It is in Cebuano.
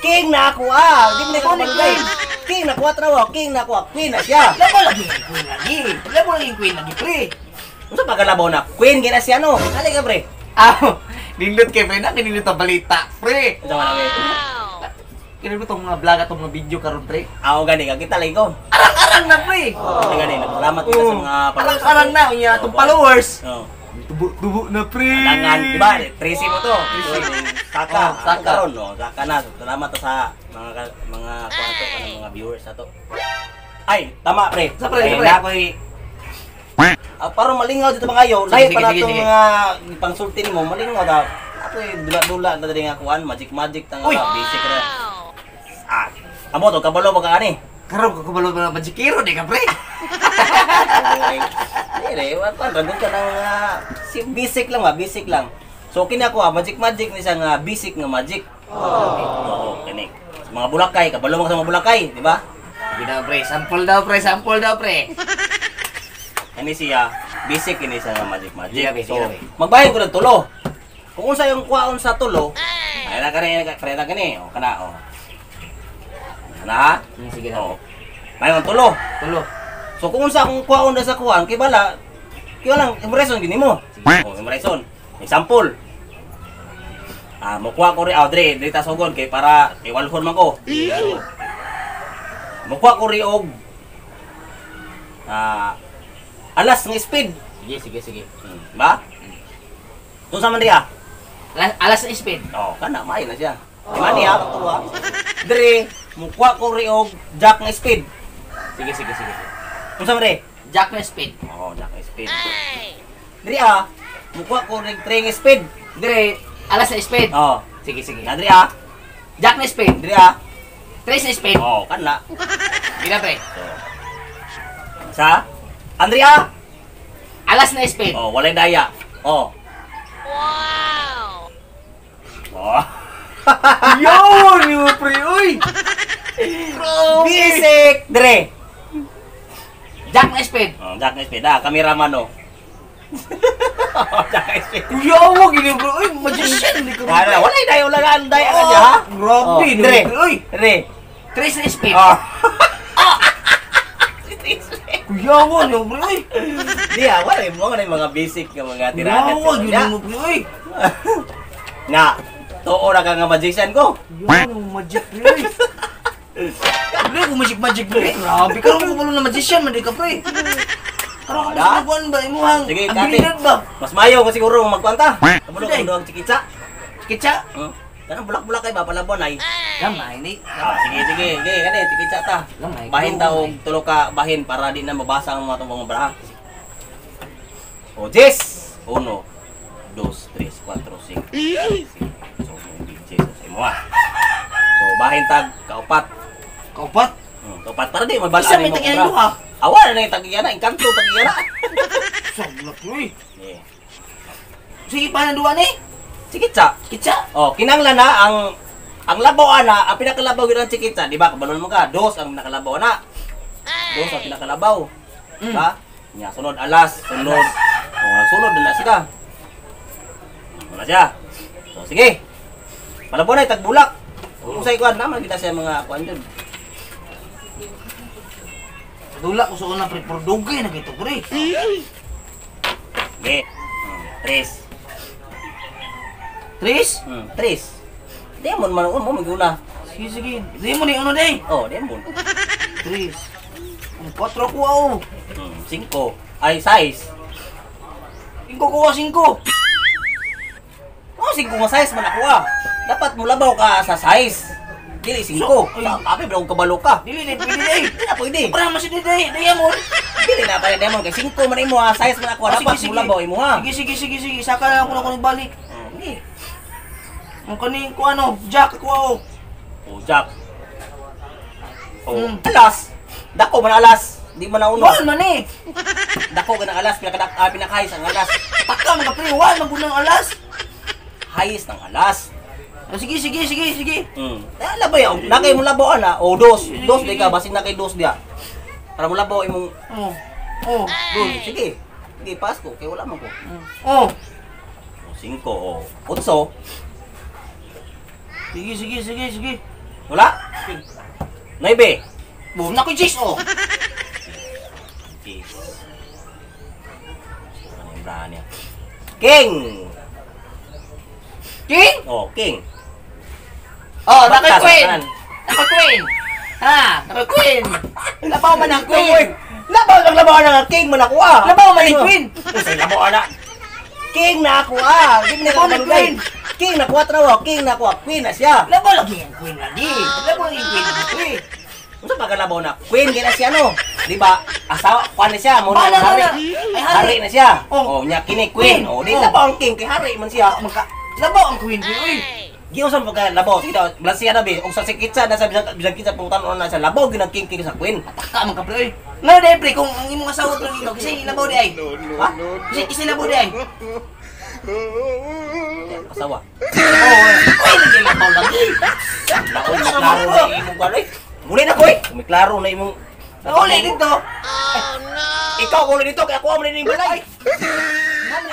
King na ako ah. Di mo na Ako ni kabalo. queen. King na kuha trawa, king na kuha, queen na siya. Labo lagi ang queen lagi. Labo lagi ang queen lagi, pre. Unsa pa kalabaw na? Queen gina siya no. Dali ka, pre. Ah, nindot kay pre na kinindot ang balita, pre. Unsa man ang Kinindot tong mga vlog at tong mga video karon, pre. Ako gani ka kita lagi ko. Arang-arang na, pre. Dali gani, nagpasalamat kita sa mga followers. Arang-arang na unya atong followers. Oh. Tubo-tubo na, pre. Alangan, di ba? 13 mo to. 13. Saka, Oh, saka. saka karon no. Saka na. Salamat to sa mga mga kwanto kanang mga viewers ato. Ay, tama, pre. Sa pre, Ay, sa pre. na ako'y Ah, parang malingaw dito mga ayo. Sige, Lahi sige, pa na sige, itong sige. mga pangsulti nimo, malingaw ta. Ako'y dula-dula na diri nga kuan, magic magic tanga Uy! ka, basic ra. Ah, amo to kabalo ba ka ani? Karon ko kabalo na magikiro di ka, pre. Dire, wa pa ragon ka ng si basic lang ba, basic lang. So kini ako ah, magic magic ni siya nga basic nga magic. Oo, kini. Sa mga Bulakay, kabalo mo ka sa mga Bulakay, di ba? Sige daw, pre. Sample daw, pre. Sample daw, pre. Kani siya, basic kini siya nga magic magic. Sige, pre, So, sige, pre. magbahin ko ng tulo. Kung unsa yung kuwaon sa tulo, ay na kani pre na kani, o kana o. Kana ha? Sige daw. O. Bahin ang tulo. Tulo. So kung unsa akong kuwaon na sa kuwan, kay bala, kay walang impression gini mo. O, impression. Example. Ah, mukuha ko ri, ah, dre, dre ta sugod kay para kay walhon man ko. Mukuha ko ri og alas ng speed. Sige, sige, sige. Ba? Kung sa man diya? Alas, alas na speed. Oh, kana maayo na siya. Di man niya tuwa. Dre, mukuha ko ri og jack ng speed. Sige, sige, sige. Kung sa man dre? Jack na speed. Oh, jack ng speed. Dre ah, mukuha ko ri 3 ng speed. Dire, alas na speed. Oh, Sige, sige. na dre ah. Jack na speed. Dre ah. Tres na speed. Oh, kana. Sige na, pre. So, sa Andrea. Alas na speed. Oh, walay daya. Oh. Wow. Oh. Yun, yung pre, uy! Grabe! Basic dre. Jack na speed. Oh, jack ng speed. Ah, cameraman oh. Jack ng speed. Kuya, wag yun, pre. Uy, magician, di ka Wala, walay daya, wala na daya ka niya, ha? Grabe, Oh, di dre. pre, uy! Dre. Tres na speed. Oh. Kuya, wag yun, pre, uy! Di ah, wala mo na yung mga basic nga mga tirahan. Kuya, wag yun, pre, uy! Na, tuo ra ka nga magician ko. Kuya, yung magic, pre, uy! Pre, kung magic-magic, pre. Grabe, karon ko na magician, man di ka, pre. Karon ka Da? sa kuwan ba? Imuhang Sige, kate. abilidad ba? Mas mayo ko siguro magkwanta. Kabalo Sige. ko doang chikitsa. Kitsa? Kanang bulak-bulak kay ba palabon ay. Gamay, ni. Ah, sige sige, sige kani chikitsa ta. Gamay. Bahin ta og tulo ka bahin para di na mabasa ang mga itong mga baraha. O, Jess! Uno, dos, tres, cuatro, cinco, seis, so, Jess, sa imo ah. So, bahin tag kaupat. Kaupat? Kaupat para di mabalaan Isa may nimo tag-iyan obra. duha. Awa na na yung tag-iyan na, engkanto tag-iyan na. Sablak, uy. Yeah. Sige, paano duha ni? Chikitsa. Kitsa? Oh, kinanglan na ang labaw ana, ang pinakalabaw gyud ang chikitsa, di ba? Kabalon mo ka, dos ang pinakalabaw ana. Dos ang pinakalabaw. Ba? Nya sunod alas, sunod. Oh, sunod na sila. Wala siya. So sige. Palabo na tagbulak. Kung sa ikuan naman kita sa mga kuan jud. Dula ko sa una, pre. Pero dugay na kito, pre. Sige. Tres. Tres? Tres. Demon man mo maguna. Sige, sige. Di mo ni uno, day. Oh, demon. Tres. Ang kwatro ko, oh. Cinco. Ay, size. Cinco ko, cinco. Oh, cinco nga size man ako ah. Dapat mulabaw ka sa size. Dili cinco. So, ay. Sa kape bro kabalo ka. Dili, di, pwede, day. Di na pwede. Para mas di, day. Diamond. Dili na pwede demon kay cinco man imo ha, size man ako. Ah, Dapat sige, sige. mulabaw imo ha. Sige, sige, sige, sige. Saka na ako na ako balik. Oh, hindi. Ang kaning ko ano, Jack ko, oh. Oh, Jack. Oh, alas. Dako man alas. Di man na uno. Wal man eh. Dako ka ng alas, pinakadak pinakahis ang alas. Taka mga pre, wal man gud ng alas. Hayes ng alas. Ah, sige, sige, sige, sige. Eh, labay oh. Nakay mo labaw ana. Oh, dos. Dos di ka basin na kay dos dia. Para mo labaw imong Oh. Oh, dos. Sige. Sige, pass ko kay wala man ko. Oh. Oh, singko, oh. Otso. Sige, sige, sige, sige. Wala? 9. Boom na ko 10 oh. Jeez. Ano yung brand niya? King! King? Oh, king. Oh, naka Baktas, queen. tanan. Naka queen. Ha, naka queen. Labaw man ang queen. Labaw lang labaw na nga king man ako ah. Labaw man ang queen. Usay labaw na. King na ako ah. Di na Labaw man queen. King na kuha trawa, king na kuha, queen na siya. Labaw lagi ang queen lagi. Labaw lagi ang queen lagi. Unsa pa ka labaw na? Queen gina siya no. Di ba? Asawa kuan na siya, mo na Bala, hari. bala. Ay, hari. Hari na siya. Oh. Oh, nya kini queen. Queen. Oh, di Oh. labaw ang king kay hari man siya. Magka labaw ang queen pre oy. Giunsa pa ka labaw? Sige daw, balansiya na bi. Og sa sikitsa na sa bisag bisag kitsa pangutan na sa labaw ginang king king sa queen. Taka man ka pre oy. Ngano day pre kung ang imong asawa pre ikaw kasi labaw di ay. Ha? Kasi kasi labaw di ay. Asawa. Oh, queen lagi labaw lagi. Laon na klaro na imong kuan oy. Muli na koy. Kumiklaro na imong Uli dito. Ikaw uli dito kay ako man ning balay. Ma'am,